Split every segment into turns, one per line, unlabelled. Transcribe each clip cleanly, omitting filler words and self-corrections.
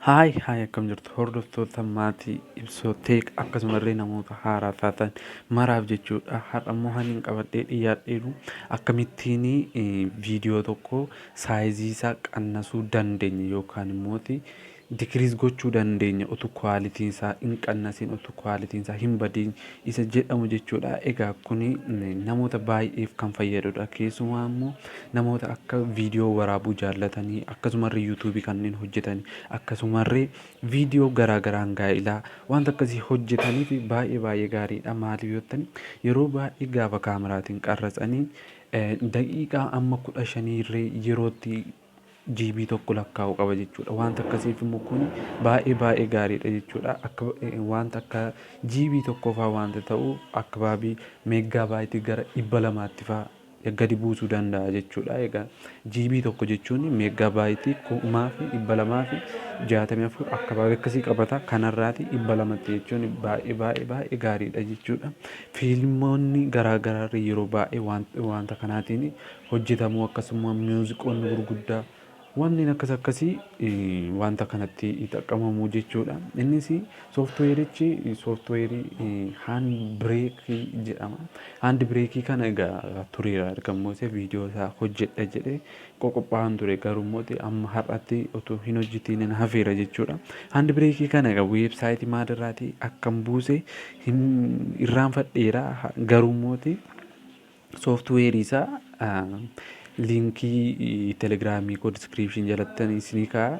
Hi hi, akkam jirtu hordoftoota maatii Ibsoo Tech, akkasumallee namoota haaraa taatan maraaf jechuudha. Har'a immoo haniin qabadhee dhiyaadheeru akkamittiin viidiyoo tokko size isaa qannasuu dandeenya yookaan immoo decrease gochuu dandeenya utuu qualityn isaa hin qannasin, utuu qualityn isaa hin badiin isa jedhamu jechuudha. Egaa kuni namoota baay'eef kan fayyadudha. Keessumaa immoo namoota akka viidiyoo waraabuu jaallatanii, akkasumallee YouTubeii kanneen hojjetanii, akkasumallee viidiyoo garaagaraan gaa'ilaa wanta akkasii hojjetaniif baay'ee baay'ee gaariidha. Maaliif yoo ta'an, yeroo baay'ee gaafa kaameraatiin qarratsanii daqiiqaa amma 15 irree yerootti GB tokko lakkaa'uu qaba jechuudha. Wanta akkasiif immoo kun baay'ee baay'ee gaariidha jechuudha. Akka wanta akka GB tokko fa'aa wanta ta'u akka baabii megabyteii gara 200tti fa'aa gadi buusuu danda'a jechuudha. Egaa GB tokko jechuun megabyteii 5264 akka baabii akkasii qabata. Kanarraati 200tti jechuun baay'ee baay'ee baay'ee gaariidha jechuudha. Fiilmoonni garaagaraa yeroo baay'ee wanta kanaatiin hojjetamu, akkasuma muuziqoonni gurguddaa wanni akkas akkasii wanta kanatti xaqqamamu jechuudha. Innis softwareichi softwareii HandBrakeii jedhama. HandBrakeii kana egaa tureera argamu viidiyoo isaa hojjedha jedhee qophaa'an ture, garuu immoo amma har'atti otoo hin hojjetiin hafeera jechuudha. HandBrakeii kana egaa websiteii maalirraatii akkam buuse irraanfadheera, garuu immoo softwareii isaa linkii Telegramii koo description jalatti isinii kaa'a.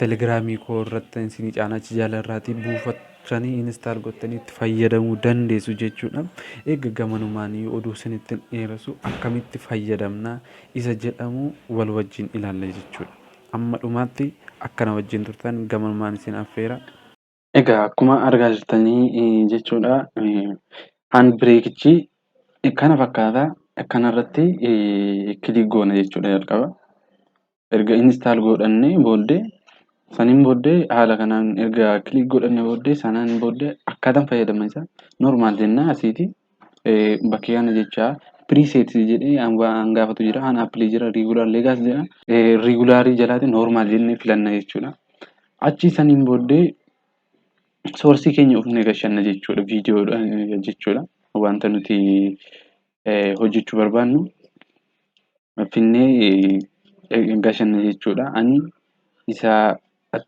Telegramii koo irratti isinii caana, achi jala irraatii buufatanii install gottanii itti fayyadamuu dandeessu jechuudha. Egaa gamanumaan oduu isinitti dheeressu, akkamitti fayyadamna isa jedhamu wal wajjin ilaalla jechuudha. Amma dhumaatti akkana wajjin turtan gamanumaan isin affeera. Egaa akkuma argaa jirtanii jechuudha. HandBrakeichi kana fakkaata. Kanarratti click goona jechuudha jalqaba. Erga install godhannee booddee, saniin booddee haala kanaan erga click godhannee booddee, sanaan booddee akkaataan fayyadama isaa normal jennaa, asiiti bakkee kana jecha preset jedhee waan gaafatu jira. An apply jira, regular, legacy jedha. Regularii jalaati normal jennee filanna jechuudha. Achi saniin booddee sourceii keenya ufnee gashanna jechuudha. Viidiyoodha jechuudha. Wanta nuti hojjechuu barbaannu finnee gashanna jechuudha. Ani isa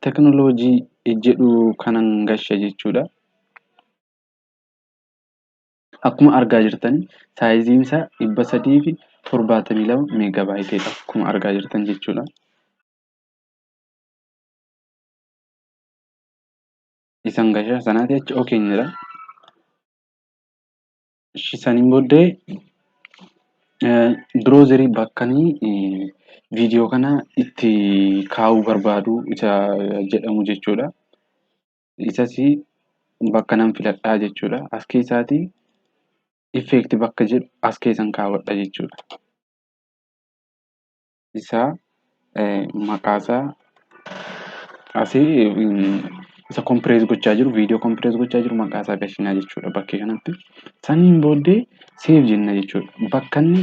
teknooloojii jedhu kanan gasha jechuudha. Akkuma argaa jirtan sizeiin isaa 372 megabyteiidha. Akkuma argaa jirtan jechuudha. Isan gasha sanaati achi okayn jedha. Saniin booddee browserii bakkanii viidiyoo kana itti kaa'uu barbaadu isa jedhamu jechuudha. Isas bakka nan filadhaa jechuudha. As keessaatii effect bakka jedhu as keessan kaawwadha jechuudha. Isaa maqaasaa asii isa compress gochaa jiru, viidiyoo compress gochaa jiru maqaasaa gashinaa jechuudha bakkee kanatti. Saniin booddee save jenna jechuudha. Bakka inni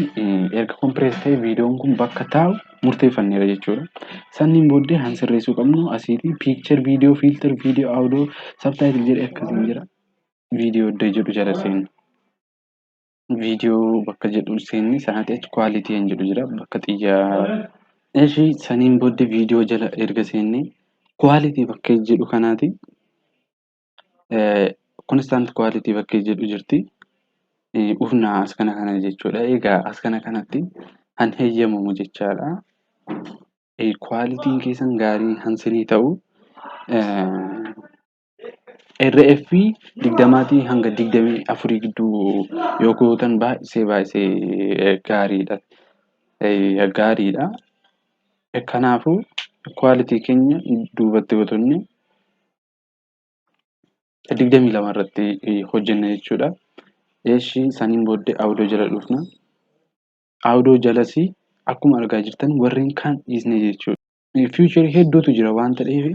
erga compress ta'e viidiyoon kun bakka taa'u murteeffanneera jechuudha. Saniin booddee han sirreessuu qabnu asiitii picture, video, filter, video, audio, subtitle jedhee akkasiin jira. Viidiyoo iddoo jedhu jala seenna. Viidiyoo bakka jedhu seenni sanaati achi quality kan jedhu jira bakka xiyyaa. Ishii saniin booddee viidiyoo jala erga seennee quality bakka jedhu kanaati. Constant quality bakka jedhu jirti. Ufnaa as kana kana jechuudha. Egaa as kana kanatti han heeyyamamu jechaadha. Qualityn keessan gaarii hansinii ta'u RF 20 hanga 24 gidduu yoo gootan baay'isee baay'isee gaariidha. Gaariidha. Kanaafuu quality keenya duubatti gotoonni 22 irratti hojjenna jechuudha. Eeshi saniin booddee audio jala dhufna. Audio jalas akkuma argaa jirtan warreen kaan dhiisne jechuudha. Featureii hedduutu jira waan ta'eef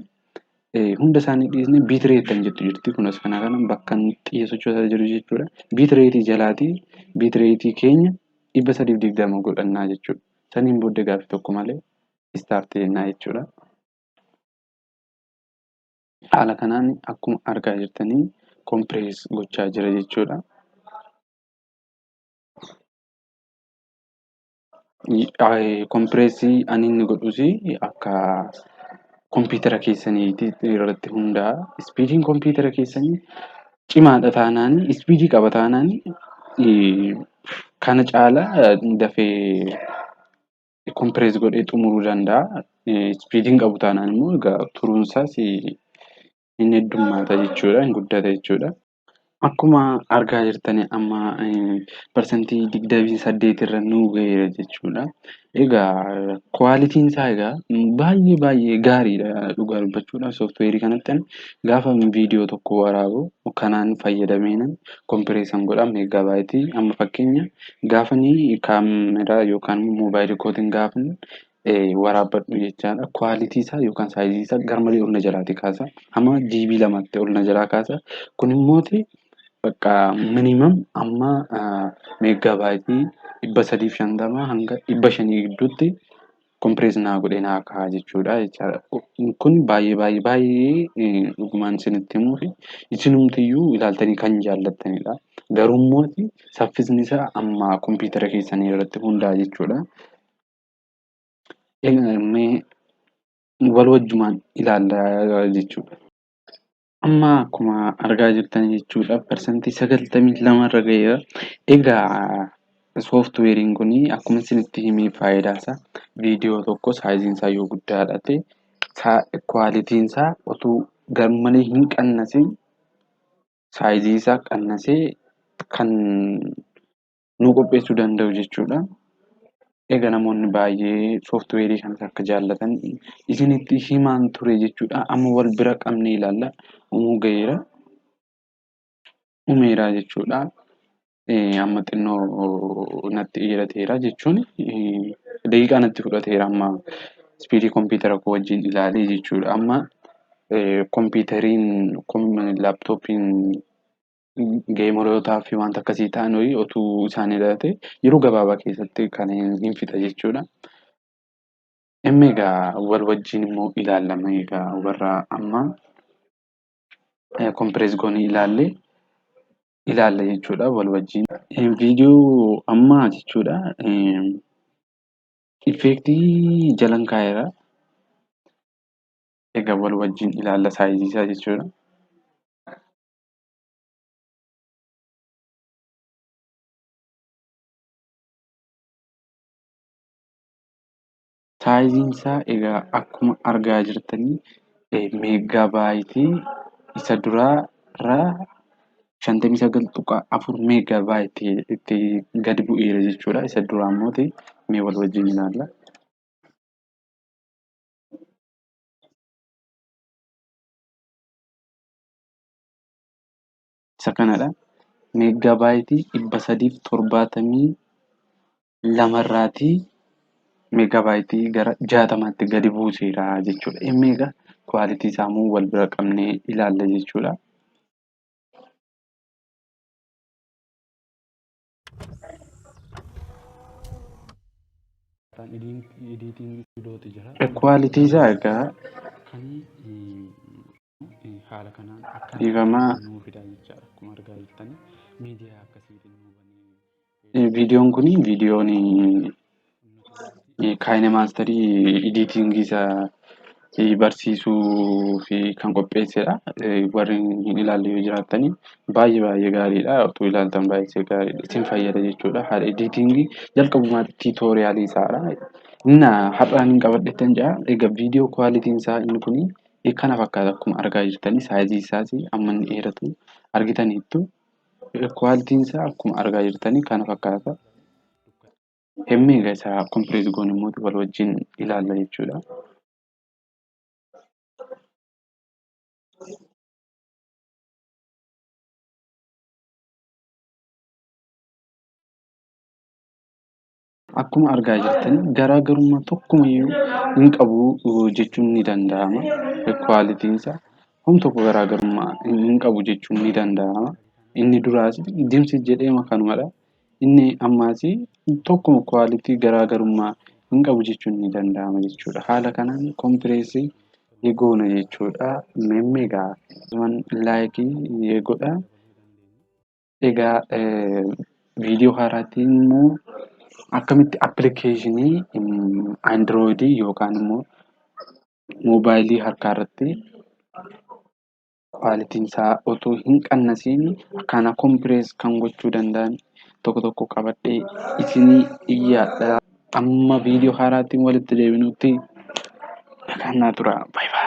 hunda isaanii dhiisne bitrate kan jettu jirti. Kunis kana kana bakka xiyya sochoosaa jiru jechuudha. Bitrateii jalaatii bitrateii keenya 320 godhannaa jechuudha. Saniin booddee gaaffii tokko malee start jennaa jechuudha. Haala kanaan akkuma argaa jirtanii compress gochaa jira jechuudha. Compressii ani inni godhus akka kompiitara keessaniitii irratti hundaa'a. Speediin kompiitara keessanii cimaadha taanaan, speedii qaba taanaan, kana caalaa dafee compress godhee xumuruu danda'a. Speediin qabu taanaan immoo egaa turuunsaas hin heddummaata jechuudha, hin guddata jechuudha. Akkuma argaa jirtani amma 28% irra nuu gaheera jechuudha. Egaa qualityn isaa egaa baay'ee baay'ee gaariidha dhugaa dubbachuudhaaf. Sooftiweerii kanatti gaafa viidiyoo tokko waraabu kanaan fayyadameen compression godha megabyte. Amma fakkeenya gaafani kaameraa yookaan moobaayilii kootiin gaafan waraabbadhu jechaadha. Quality isaa yookaan size isaa garmalee ol na jalaatii kaasa. Hamma GB 2tti ol na jalaa kaasa. Kun immooti bakka minimum amma megabyte 350 hanga 500 gidduutti compress naa godhee naa kaa'a jechuudha jechaadha. Kun baay'ee baay'ee baay'ee dhugumaan isinitti himuuf isinumtiyyuu ilaaltanii kan jaallattanidha. Garuu immoo saffisni isaa amma kompiitara keessanii irratti hundaa'a jechuudha. Mee wal wajjumaan ilaalla jechuudha. Amma akkuma argaa jirtan jechuudha 92% irra gaheera. Egaa sooftiweeriin kun akkuma isinitti himee faayidaa isaa viidiyoo tokko sizeiin isaa yoo guddaadha ta'e qualityn isaa utuu garmalee hin qannasin size isaa qannasee kan nu qopheessuu danda'u jechuudha. Egaa namoonni baay'ee sooftiweerii kanas akka jaallatan isinitti himaan ture jechuudha. Amma wal bira qabnee ilaalla. Uumuu gaheera. Uumeera jechuudha. Amma xinnoo natti dheerateera jechuun daqiiqaa natti fudhateera amma speedii kompiitara koo wajjin ilaalee jechuudha. Amma kompiitariin laptopiin gamerootaa fi wanta akkasii ta'an utuu isaan ilaalate yeroo gabaabaa keessatti kan hin fixa jechuudha. Inni egaa wal wajjin immoo ilaallama egaa warra amma compress goonee ilaalle ilaalla jechuudha wal wajjin. Viidiyoo ammaa jechuudha effectii jalan kaa'eera. Egaa wal wajjin ilaalla size isaa jechuudha. Sizeiin isaa egaa akkuma argaa jirtanii megabyte isa duraarraa 59.4 megabyte itti gadi bu'eera jechuudha. Isa duraa immoo mee wal wajjin ilaalla. Isa kanadha. Megabyte 372 irraatii megabyte gara 60tti gadi buuseera jechuudha. Inni egaa quality isaa immoo wal bira qabnee ilaalla jechuudha. Quality isaa egaa
Kan haala kanaan akka
dhiifamaa
nuu fidaa jechaadha. Akkuma argaa jirtanii miidiyaa akkasiitiin nuu banee
viidiyoon kun viidiyoon KineMaster editing isaa barsiisuu fi kan qopheessedha. Warri hin ilaalle yoo jiraattanii baay'ee baay'ee gaariidha. Utuu ilaaltan baay'ee gaariidha. Isin fayyada jechuudha. Haala editing jalqabumaatti tutorial isaadha. Inni har'aan hin qabadhettan jira. Egaa viidiyoo qualityn isaa inni kuni kana fakkaata akkuma argaa jirtanii size isaas amma inni dheeratu argitaniittu. Qualityn isaa akkuma argaa jirtanii kana fakkaata. Himmi egaa isaa compress goone immoo wal wajjin ilaalla jechuudha. Akkuma argaa jirtan garaagarummaa tokkumayyuu hin qabu jechuun ni danda'ama. Qualityn isaa hom tokko garaagarummaa hin qabu jechuun ni danda'ama. Inni duraas dimsi jedheema kanumadha. Inni ammaas tokkuma quality garaagarummaa hin qabu jechuun ni danda'ama jechuudha. Haala kanaan compress Goona jechuudha. Meemmee egaa like godha. Egaa viidiyoo haaraatiin immoo akkamitti appilikeeshinii Androidii yookaan immoo moobaayilii harkaa irratti qualityn isaa otoo hin qannasiin akkana compress kan gochuu danda'an tokko tokko qabadhee isinii dhiyyaadha. Amma viidiyoo haaraatiin walitti deebinutti nagaan naa tura. Bye bye.